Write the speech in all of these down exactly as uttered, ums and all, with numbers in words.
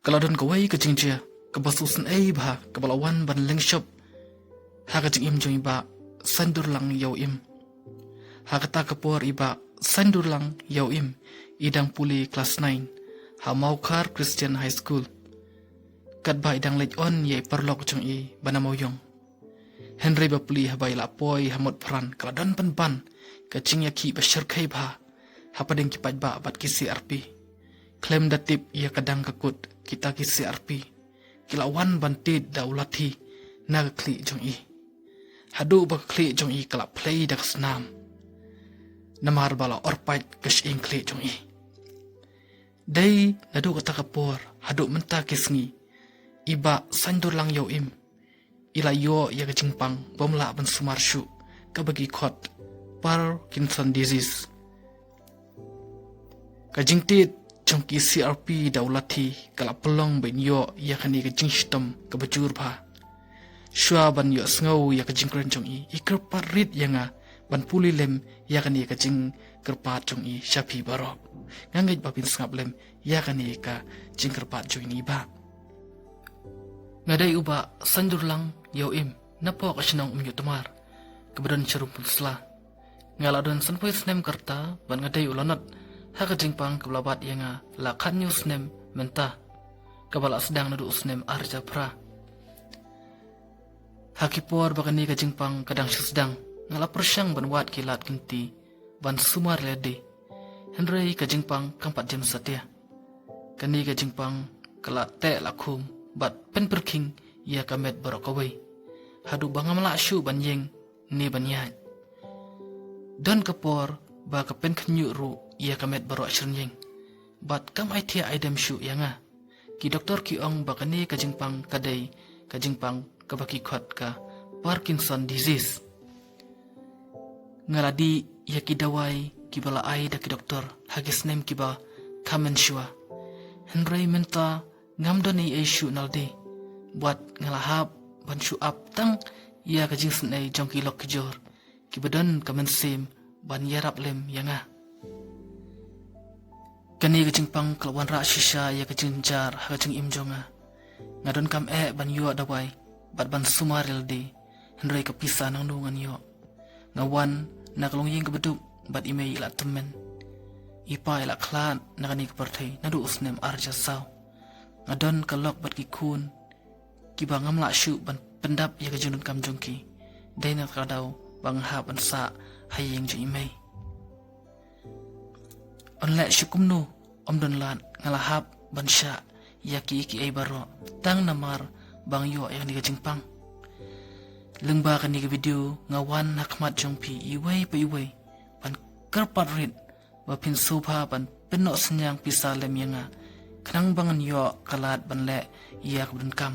Ka la don kawei ka jingjia kaba sngewsynei bha kaba la wan ban lyngshop ha ka jingim jong i Bah Saindurlang Ïawim. Ha kata ka por i Bah Saindurlang Ïawim i dang pule klas nine ha Mawkhar Christian High School. Katba i dang leit on ïa i paralok jong i Bah Namawiong. Hynrei bapli haba i la poi ha Motphran ka la don pynban ka jingïakhih ba shyrkhei bha hapdeng ki paidbah bad ki C R P. Khlem da tip ïa ka dang ka kut kita ki C R P ki la wan ban tied da u lathi na ka khlieh jong i. Haduh ba ka khlieh jong i ka la phlei da ka snam. Namar ba la orpait ka shyieng khlieh jong i. Dei naduh kata ka por haduh mynta ki sngi i Bah Saindurlang Ïawim i la ïoh ïa ka jingpang bym lah ban sumar shuh kaba ki khot Parkinson disease. Ka jingtied jong ki C R P da u lathi ka la pynlong ba in ïoh ïa kane ka jingshitom kaba jur bha. Shuwa ban ïohsngew ïa ka jingkren jong i, i kyrpad rit ïa nga ban pule lem ïa kane ka jingkyrpad jong i sha phi baroh. Nga ngeit ba phin sngap lem ïa kane ka jingkyrpad jong i Bah. Nga dei u Bah Saindurlang Ïawim napoh ka shnong Umñiuhtmar kaba don sha Rumpun Sla. Nga la don sanphew snem ka rta bad nga dei u lanot ha ka jingpang kaba la bat ïa nga la khathynñiew snem mynta kaba la sdang naduh u snem arhajar phra. Ha ki por ba kane ka jingpang ka dang shu sdang nga la pyrshang ban wad ki lad ki lynti ban sumar ïalade. Hynrei ka jingpang kam pat jem satia. Kane ka jingpang ka la teh la khum bad pynpyrkhing ïa ka met baroh kawei. Haduh ba ngam lah shuh ban ïeng ne ban ïaid. Don ka por ba ka pynkhynñiuh ruh ïa ka met baroh shyrngiang bad kam aithiah aidem shuh ïa nga. Ki doktor ki ong ba kane ka jingpang ka dei ka jingpang kaba ki khot ka Parkinson disease. Nga la dih ïa ki dawai kiba la ai da ki doktor ha ki snem kiba kham mynshuwa. Hynrei mynta ngam don ei ei shuh na lade bad nga la hap ban shu ap tang ïa ka jingsnei jong ki lok ki jor kiba don ka mynsiem ban ïarap lem ïa nga. Kane ka jingpang ka la wanrah shisha ïa ka jingjynjar ha ka jingim jong nga. Nga donkam eh ban ïoh dawai bad ban sumar ïalade, hynrei ka pisa nangno ngan ïoh? Nga wan na ka longïing kaba duk bad i mei i la tymmen. I pa i la khlad na kane ka pyrthei naduh u snem arhajar saw. Nga don ka lok bad ki khun kiba ngam lah shuh ban pyndap ïa ka jingdonkam jong ki. Dei na kata ka daw ba nga hap ban sah ha ïing jong i mei. Yn leh shuh kumno ym don lad, nga la hap ban shah ïa kiei kiei baroh tang namar ba nga ïoh ïa kane ka jingpang. Lyngba kane ka video nga wan ha khmat jong phi iwei pa iwei ban kyrpad rit ba phin sngewbha ban pynnoh synñiang pisa lem ïa nga khnang ba ngan ïoh ka lad ban leh ïa kaba donkam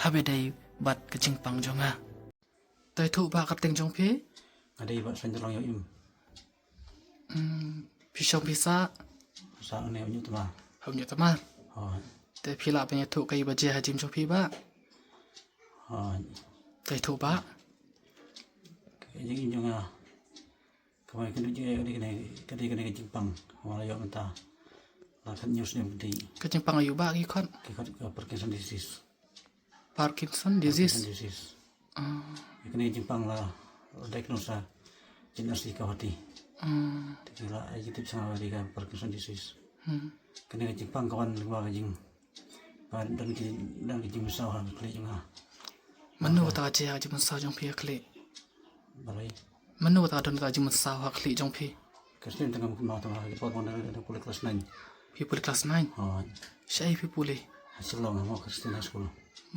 haba ïadei bad ka jingpang jong nga. Te ïathuh Bah kyrteng jong phi? Nga dei Bah Saindurlang Ïawim. Hmm, phi shong phi sah? Sah hangne Umñiuhtmar. Umñiuhtmar. Hooid. Te phi lah ban ïathuh kaei ba jia ha jingim jong phi Bah? Hooid. Te ïathuh Bah. Ka jingim jong nga. Kaba kynduh jingeh ka dei kane, ka dei kane ka jingpang kaba la ïoh mynta la khathynñiew snem ka dei. Ka jingpang aïu Bah ki khot? Ki khot ka Parkinson disease. Parkinson disease. Parkinson disease. Ah. Ïa kane ka jingpang la diagnose ha G N R C Guwahati. Ah. Te ki la ai jingtip sha nga ba dei ka Parkinson disease. Hmm. Kane ka jingpang ka wan lyngba ka jing Ba don ki, don ki jingmynsaw ha ka khlieh jong nga. Mano kata ka jia ka jingmynsaw jong phi ha khlieh? Balei? Mano kata ka don kata ka jingmynsaw ha khlieh jong phi? Ka snem tang ngam kynmaw tang ha ka por ba nga dang pule klas nine. Phi pule klas nine? Hooid. Shaei phi pule? Ha Shillong ha Mawkhar Christian High School.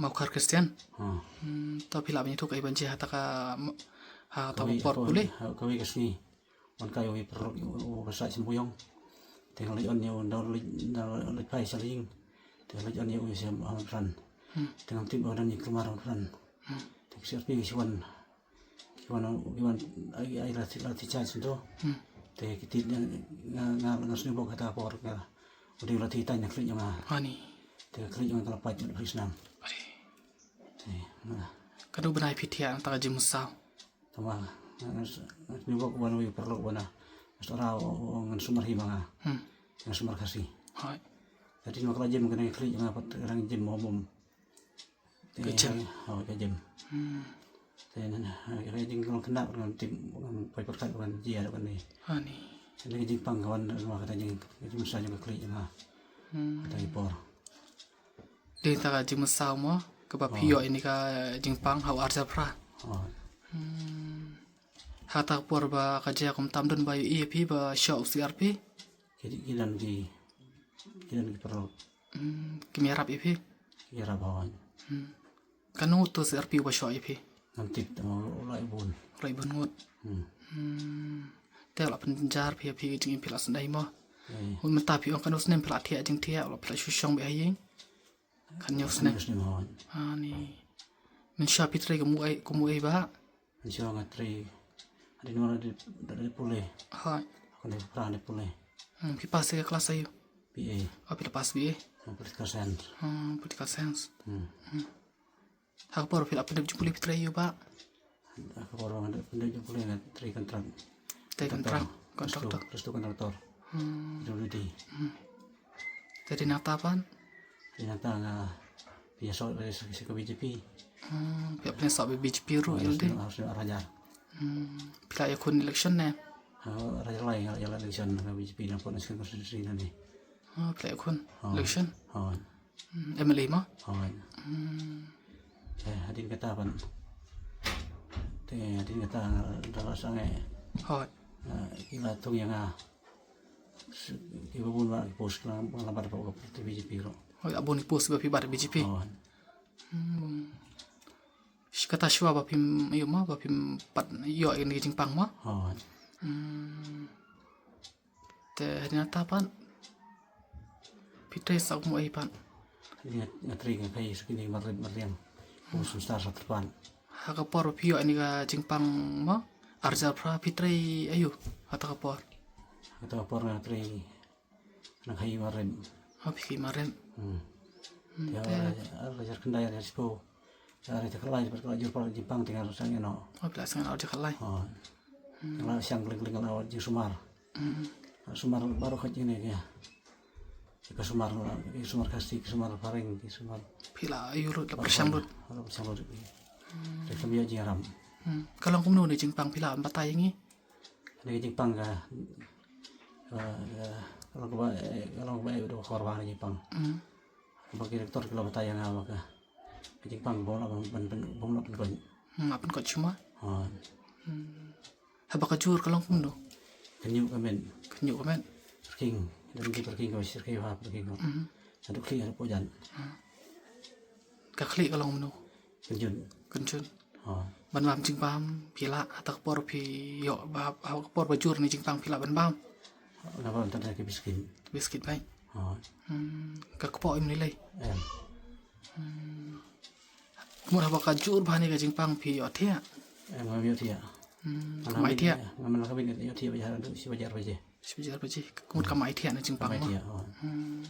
Mawkhar Christian? Ha. Hmm, to phi lah ban ïathuh kaei ban jia ha kata ka, ha kata ka por pule? Ha kawei ka sngi. Wan kai uwei u paralok uba sah sha Namawiong. Te nga leit on ïa u, da leit, da leit phai sha la ïing. Te nga leit on ïa u sha Mawphran. Hmm. Te ngam tip ba don ïing kulmar Mawphran. Hmm. Te ki C R P ki shu wan, ki wan, ki wan ai, ai lathi, lathi charge sha to. Hmm. Te ki tied ïa nga, nga, nga sngewbok kata ka por ka, u dei u lathi tang na khlieh jong nga. Ani. Te ka khlieh jong nga ka la pait bad phi snam. Ani. Te nga. Katno bnai phi thiah na kata ka jingmynsaw? Tangba nga, nga, nga sngewbok wan uwei u paralok ba na Australia, u, u, ngan sumar hi ma nga. Hmm. Ngan sumar Khasi. Hooid. Ka dei ma ka la jim, ka dang khlieh nga pat, ka dang jim mo bum. Te ka jim. Hooid, ka jim. Hmm. Te nan, ha, ka jing ka long khynnah, ka long tim, ka long poi pyrkhat, ka long jia, ka long ni. Ha ni. Te ka jingpang ka wan, ka long kata jing, ka jingmynsaw jong ka khlieh nga. Hmm. Kata ki por. Dei ta ka jingmynsaw mo, kaba phi ïoh ïa kane ka jingpang ha u ar hajar phra. Hooid. Hmm. Ha kata ka por ba ka jia kumta, ym don ba ïohi ïa phi ba shoh u C R P? Ki, ki don ki, ki don ki paralok. Hmm, kim ïarap ïa phi? Kim ïarap, hooid. Hmm. Katno ngut u C R P uba shoh ïa phi? Ngam tip, tang u la ïa bun. U la ïa bun ngut. Hmm. Hmm. Te u la pynjar phi ïa phi ka jingim phi la sngewdei mo. Eh. Mynta phi ong katno snem phi la thiah jingthiah, u la phi la shu shong beit ha ïing? Katno snem? Katno snem, hooid. Ha ni. Mynshuwa phi trei kum uei, kum uei bah? Mynshuwa nga trei. Hadien nora dei, dei pule. Hooid. Kane phra dei pule. Hmm, phi pass ïa ka klas aiu? B A. Oh, phi la pass B A. Oh, political science. Hmm, political science. Hmm. Hmm. Ha ka por phi la pyndep jingpule phi trei aiu bah? Ha ka por nga dep pyndep jingpule nga trei kontrak. Trei kontrak, kontraktor. Kontraktor. Kontraktor. Hmm. P W D. Hmm. Te dei nangta pat? Dei nangta nga pynïasoh sha ka B J P. Hmm, phi la pynïasoh B J P ruh ïa lade. Ar hajar. Hmm, phi la ïakhun election ne? Ha, ar hajar lai nga la ïaleh election ha ka B J P na pdeng constituency nangne. Oh, phi la ïakhun election? Hooid. Hmm, M L A mo? Hooid. Hmm. Eh, hadien kata pat. Te hadien kata nga la sangeh. Hooid. Eh, ki la thung ïa nga. Kiba bun ba ki post ki la, la bat ba ka party B J P ruh. Hooid, la bun ki post ba phi bat B J P. Hooid. Hmm. Shi kata shuwa ba phim, ïoh mo, ba phim pat ïoh ïa kane ka jingpang mo? Hooid. Hmm. Te hadien nangta pat phi trei sa kum uei pat? Nga, nga trei nga khaïi sha kine ki mar, marliang. Kum u sumstar sa tyrpan. Ha ka por ba phi ïoh ïa kane ka jingpang mo, ar hajar phra, phi trei aiu ha kata ka por? Ha kata ka por nga trei, nga khaïi mar rem. Oh, phi khaïi mar rem. Hmm. Hmm, te ar hajar khyndai, ar hajar shiphew. Ar hajar khatlai, bad ka la jur pat ka jingpang te nga la sangeh noh. Oh, phi la sangeh noh ar hajar khatlai. Oh. Hmm. Nga la shang kylling kylling, nga la wan jingsumar. Hmm. Sumar baroh kawei jingeh ïa ka. Ïa ka sumar, ïa ka sumar Khasi, ka sumar phareng, ka sumar. Phi la ïoh lut, la pyrshang lut. La pyrshang lut. Hmm. Te kam ïoh jingïarap. Hmm. Ka long kumno kane ka jingpang, phi lah ban batai ïa ngi? Kane ka jingpang ka, ka, ka long kaba, eh, ka long kaba eh, dei ka khor ba kane ka jingpang. Hmm. Ba ki doktor ki la batai ïa nga ba ka, ka jingpang bym lah ban, ban, ban, bym lah ban pynkhuid. Hmm, lah ban pynkhuid shuh mo? Ha. Hmm. Haba ka jur ka long kumno? Ka ñiuh ka met. Ka ñiuh ka met. Pyrkhing. Don ki pyrkhing, ka shyrkhei ha pyrkhing. Mhm. Haduh khlieh, haduh poi jan. Hmm. Ka khlieh ka long kumno? Kynjun. Kynjun. Ha. Ban bam jingbam, phi lah, ha kata ka por phi ïoh, ha, ha ka por ba jur kane ka jingpang phi lah ban bam? Nga bam tang da ki biskit. Biskit beit. Ha. Hmm, ka kpoh ym lei lei. Em. Hmm. Mut haba ka jur bha kane ka jingpang phi ïoh thiah? Em, ngam ïoh thiah. Hmm, kam ai thiah? Ngam, nga la ka bit ïoh thiah ba ïa haduh shi baje ar baje. Shi baje ar baje. Mut kam ai thiah kane ka jingpang mo? Kam ai thiah, oh. Hmm.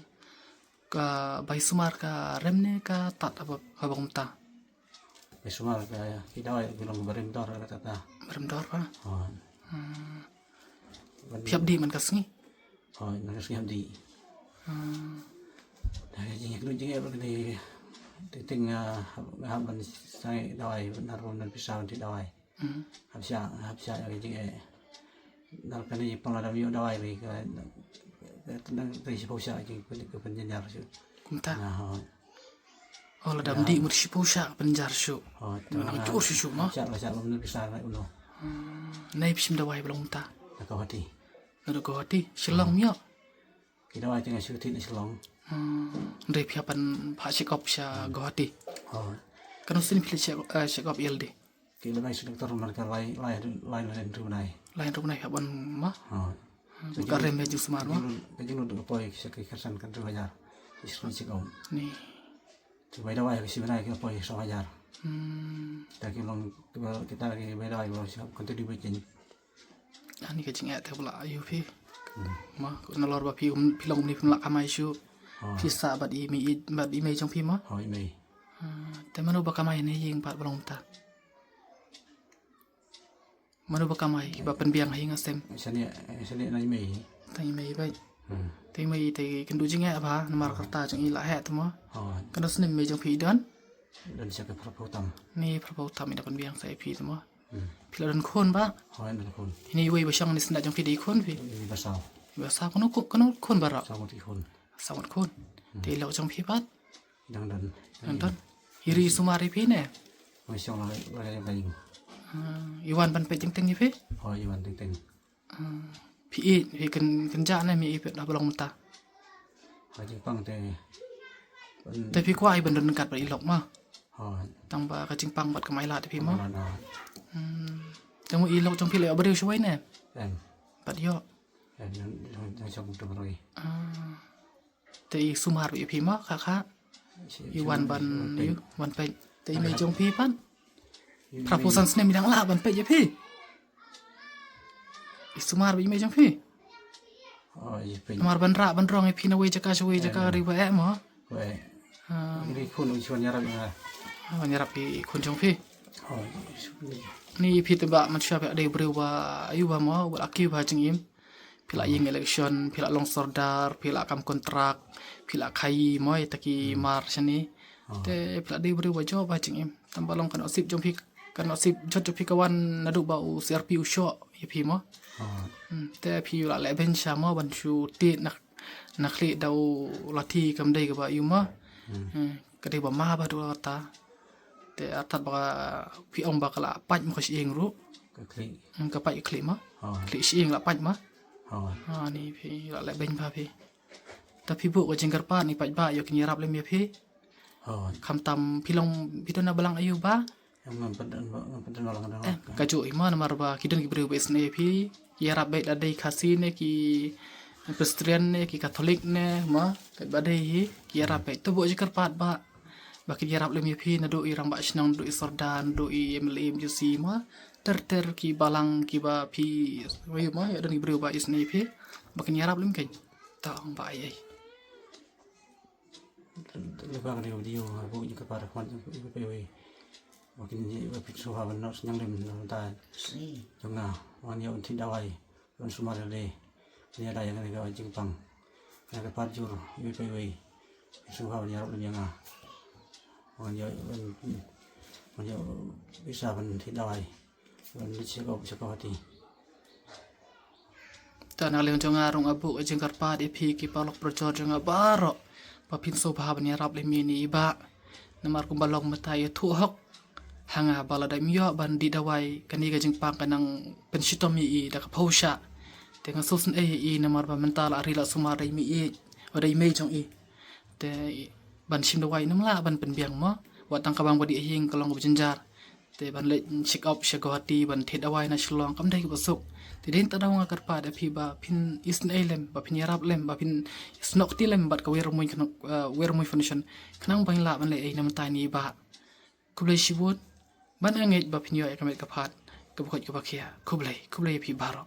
Ka bai sumar ka rem ne ka tad haba, haba kumta? Bai sumar ka, ki dawai ki long ba rem dor kata. Ba rem dor ba? Oh. Hmm. Phi hap dih man ka sngi? Oh, man ka sngi hap dih. Hmm. Te jingeh, jingeh ba ka dei, te teng, ah, hap ban sangeh dawai, ban nar ban pisa ban tih dawai. Hmm. Hap shah, hap shah ïa ka jingeh. Nar kane jingpang lada ym ïoh dawai lei ka, ka, ka, ka shiphew shah jingpyn, ka pynjynjar shuh. Kumta? Nga, hooid. Oh, lada ym dih mut shiphew shah ka pynjynjar shuh. Hooid, te nga nang jur shuh shuh mo? Shah la shah lum ne pisa na uno. Hmm, naei phi shim dawai ba long kumta? Na Guwahati. Na Guwahati, Shillong mo ïoh? Ki dawai te nga shu thied na Shillong. Hmm, hynrei phi hap ban phah check up sha Guwahati. Hooid. Katno sien phi leit check, eh, check up ïa lade? Ki la nai shu doktor man ka lai, lai, lai, lai hynriew bnai. Lai hynriew bnai hap ban mo? Hooid. Hmm, ka rem ka jingsumar mo? Ka jinglut, ka jinglut ka poi sha ki khatsan khathynriew hajar. Ki shu check up. Ni. Ki bai dawai ki shi bnai ki la poi saw hajar. Hmm. Kita ki long, kita ki bai dawai ki long sha continue ba kin. Ani ka jingeh te ba la ïoh phi. Hmm. Mo, nalor ba phi, um, phi long kumne phim lah kamai shuh. Oh. Phi sah bad i mei, bad i mei jong phi mo? Oh, i mei. Ah, te mano ba kamai ne ïing pat ba long kumta? Mano ba kamai, ba pynbiang ha ïing ha sem? Shane, shane na i mei. Tang i mei beit. Te i mei te i kynduh jingeh bha namar ka rta jong i la heh te mo. Kano snem i mei jong phi i don? Don sa ka phraphew tam. Ni phraphew tam i da pynbiang sa ïa phi te mo. Phi la don khun ba? Hooid, don khun. Ini iwei ba shong ni syndah jong phi dei khun phi? Ini ba saw. Ba saw, kano khun, kano khun baroh? Saw ngut khun. Saw ngut khun. Te i lok jong phi pat? Dang don. Dang don. I ri i sumar ïa phi ne? Ba shong la la la. I wan ban peit teng teng ïa phi? Hooid, i wan teng teng. Phi ïeit, phi kyn kynjah ne mi ïeit haba long mynta? Ka jingpang te. Te phi kwah i ban don ryngkat bad i lok ma? Hooid. Tang ba ka jingpang bad ka mailad te phi ma? Hooid, hooid. Te mo i lok jong phi la ïoh briew shuwei ne? Em. Bad ïoh. Em, jong jong jong tu broi. Te i sumar ïa phi ma kha kha. I wan ban ïa wan peit. Te i mei jong phi pat? Phraphew san snem i dang lah ban peit ïa phi. I sumar ba i mei jong phi. Namar ban rah ban rong ïa phi na wei jaka sha wei jaka ri ba eh mo. Ri khun u chuan ïarap ïa nga. Ban ïarap i khun jong phi. Ni phi te ba man sha phi dei briew ba ayu ba mo ba la ki ba jingim. Phi la ïeng election, phi la long sordar, phi la kam kontrak, phi la khaïi mo ïa ta ki mar shane. Te phi la dei briew ba jop ba jingim. Tang ba long ka nusip jong phi, ka nusip jot jong phi ka wan naduh ba u C R P u shoh ïa phi mo. Te phi la leh beiñ sha mo ban shu tied na, na khlieh da u lathi kam dei kaba ïu mo. Ka dei ba ma ba duh ta. Te artat ba phi ong ba ka la pait mo ka shyieng ruh. Ka pait ka khlieh mo. Khlieh shyieng la pait mo. Ha ni phi la leh beiñ ba phi. Ta phi buh ka jingkyrpad ni paidbah ïoh kin ïarap lem ïa phi. Khamtam phi long phi don na balang ayu ba. Em, ka juh i ma namar ba ki don ki briew ba isynei ïa phi. Ki ïarap beit la dei Khasi ne ki Presbyterian ne ki Katholik ne ma. Ka ba dei hi ki ïarap beit. Ta buh jingkyrpad ba ba kin ïarap lem ïa phi naduh i rangbah shnong naduh i sordar naduh i M L A M D C ma. Ter ter ki balang ki ba phi wei ma ïa don ki briew ba isynei ïa phi. Ba kin ïarap lem kein. Ta ong ba ai ai. Lepa ka dei ka video ha bu jingkyrpad khmat jong phi wei. Ba kin ïa ba phi sngewbha ban noh sniang lem na bynta jong nga. Wan ïa un thied dawai un sumar ïa lade. Ïa da ïa kane ka jingpang. Ïa ka pat jur ïa phi wei. Sngewbha ban ïarap lem ïa nga. Wan ïa wan ïa pisa ban thied dawai. Ban leit check up check up hati. Ta na liang jong nga ruh nga buh ka jingkyrpad ïa phi ki paralok parajor jong nga baroh ba phin sngewbha ban ïarap lem ïa i bah. Namar kumba long mynta ïathuh hok ha nga ba lada im ïoh ban dih dawai kane ka jingpang ka nang pynshitom ïa i da ka phew shah. Te nga sngewsynei ïa i namar ba mynta la ri la sumar da i mei ïeit, da i mei jong i. Te ban shim dawai ym lah ban pynbiang mo. Wat tang ka bang ba dih ha ïing ka long kaba jynjar. Te ban leit check up sha Guwahati ban thied dawai na Shillong kam dei kaba suk. Te dei ta daw nga kyrpad ïa phi ba phin isynei lem ba phin ïarap lem ba phin snoh kti lem bad ka Weramui Foundation khnang ban lah ban leh ei na mynta ïa i bah. Khublei shibun. Ban ngeit ba phin ïoh ïa ka met ka phad kaba koit kaba khia. Khublei, khublei ïa phi baroh.